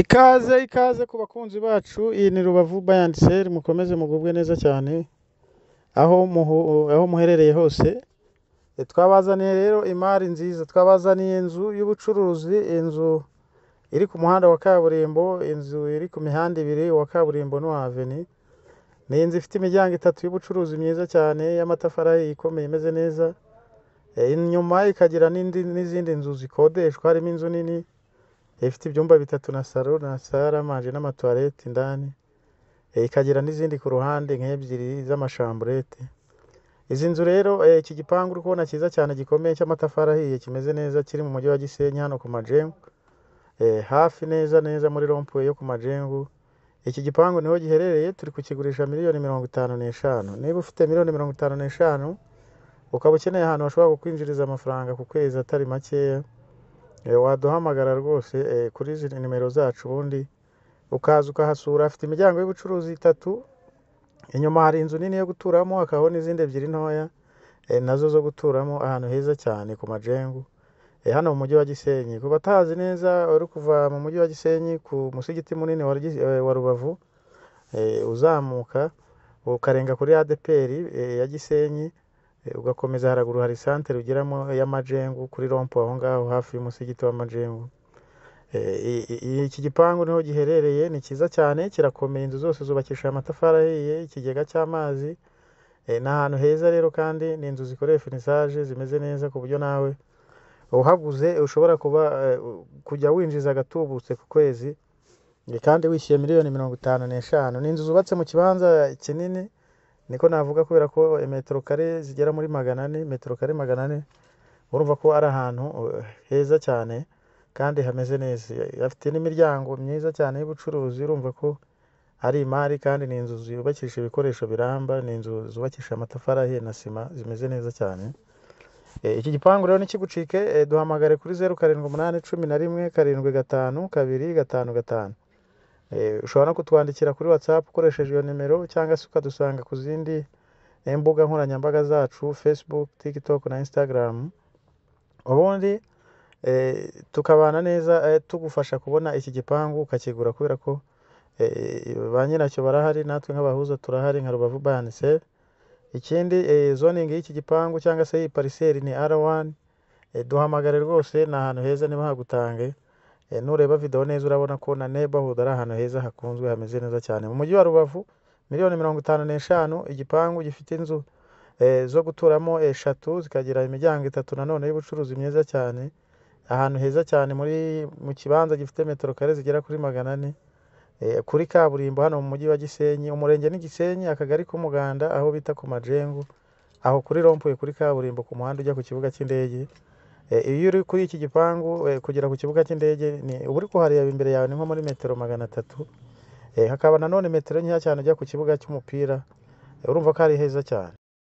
Ikaze ikaze ku bakunzi bacu, iyi ni Rubavu Buy and Sell, mukomeze mugubwe neza cyane aho muherereye hose. Twabazaniye rero imari nziza, twabazaniye inzu y'ubucuruzi, inzu iri ku muhanda wa kaburimbo, inzu iri ku mihanda ibiri, uwa kaburimbo n'uwa avenue. Ni inzu ifite imiryango itatu y'ubucuruzi myiza cyane y'amatafari ahiye ikomeye imeze neza. Inyuma ikagira n'izindi nzu zikodeshwa, harimo inzu nini ifite ibyumba bitatu na salo na salle à manger n'amatoilette indani, ikagira n'izindi ku ruhande nk'ebyiri z'amachambrette. Izi nzu rero, iki gipangu uri kubona cyiza cyane gikomeye cy'amatafari ahiye kimeze neza, kiri mu mujyi wa Gisenyi hano ku Majengo, hafi neza neza muri rond-point yo ku Majengo. Iki gipangu niho giherereye, turi kukigurisha miliyoni 55. Niba ufite miliyoni 55 ukaba ukeneye ahantu hashobora kukwinjiriza amafaranga ku kwezi atari makeya, waduhamagara rwose kuri izi nimero zacu, ubundi ukaza ukahasura. Hafite imiryango y'ubucuruzi itatu, inyuma hari inzu nini yo guturamo, hakabaho n'izindi ebyiri ntoya nazo zo guturamo, ahantu heza cyane ku Majengo, hano mu mujyi wa Gisenyi. Ku batahazi neza, uri kuva mu mujyi wa Gisenyi ku musigiti munini wa Rubavu, uzamuka ukarenga kuri ADEPR ya Gisenyi, ugakomeza haraguru hari santere ugeramo y'Amajengo kuri rond-point aho ngaho hafi y'umusigiti w'Amajengo. Iki gipangu niho giherereye, ni cyiza cyane, kirakomeye, inzu zose zubakishije amatafari ahiye, ikigega cy'amazi, ni ahantu heza rero kandi ni inzu zikoreye finissage zimeze neza ku buryo nawe uhaguze ushobora kuba kujya winjiza agatubutse ku kwezi, kandi wishyuye miliyoni 55. Ni inzu zubatse mu kibanza kinini, niko navuga, kubera ko metero kare zigera muri 400, metero kare 400, urumva ko ari ahantu heza cyane kandi hameze neza. Afite n'imiryango myiza cyane y'ubucuruzi, urumva ko ari imari kandi ni inzu zubakishije ibikoresho biramba, ni inzu zubakishije amatafari ahiye na sima zimeze neza cyane. Iki gipangu rero ntikigucike, duhamagare kuri 0781175255. Ushobora no kutwandikira kuri WhatsApp ukoresheje iyo nimero cyangwa se ukadusanga ku zindi mbuga nkoranyambaga zacu, Facebook, TikTok na Instagram, ubundi tukabana neza, tugufasha kubona iki gipangu ukakigura, kubera ko ba nyiracyo barahari, natwe nk'abahuza turahari nka Rubavu Buy and Sell. Ikindi, zoning y'iki gipangu cyangwa se iyi parcelle ni R1. Duhamagare rwose, ni ahantu heza ntibahagutange. Nureba video neza urabona ko na neighborhood ari ahantu heza hakunzwe hameze neza cyane. Mu mujyi wa Rubavu, miliyoni 55, igipangu gifite inzu zo guturamo eshatu, zikagira imiryango itatu nanone y'ubucuruzi myiza cyane, ahantu heza cyane muri mu kibanza gifite metero kare zigera kuri 400, kuri kaburimbo hano mu mujyi wa Gisenyi, umurenge ni Gisenyi, akagari k'Umuganda, aho bita ku Majengo, aho kuri rond-point kuri kaburimbo ku muhanda ujya ku kibuga cy'indege. Iyo uri kuri iki gipangu, kugera ku kibuga cy'indege ni uba uri kuhareba imbere yawe ni nko muri metero 300, hakaba nanone metero nkeya cyane ujya ku kibuga cy'umupira, urumva ko ari heza cyane.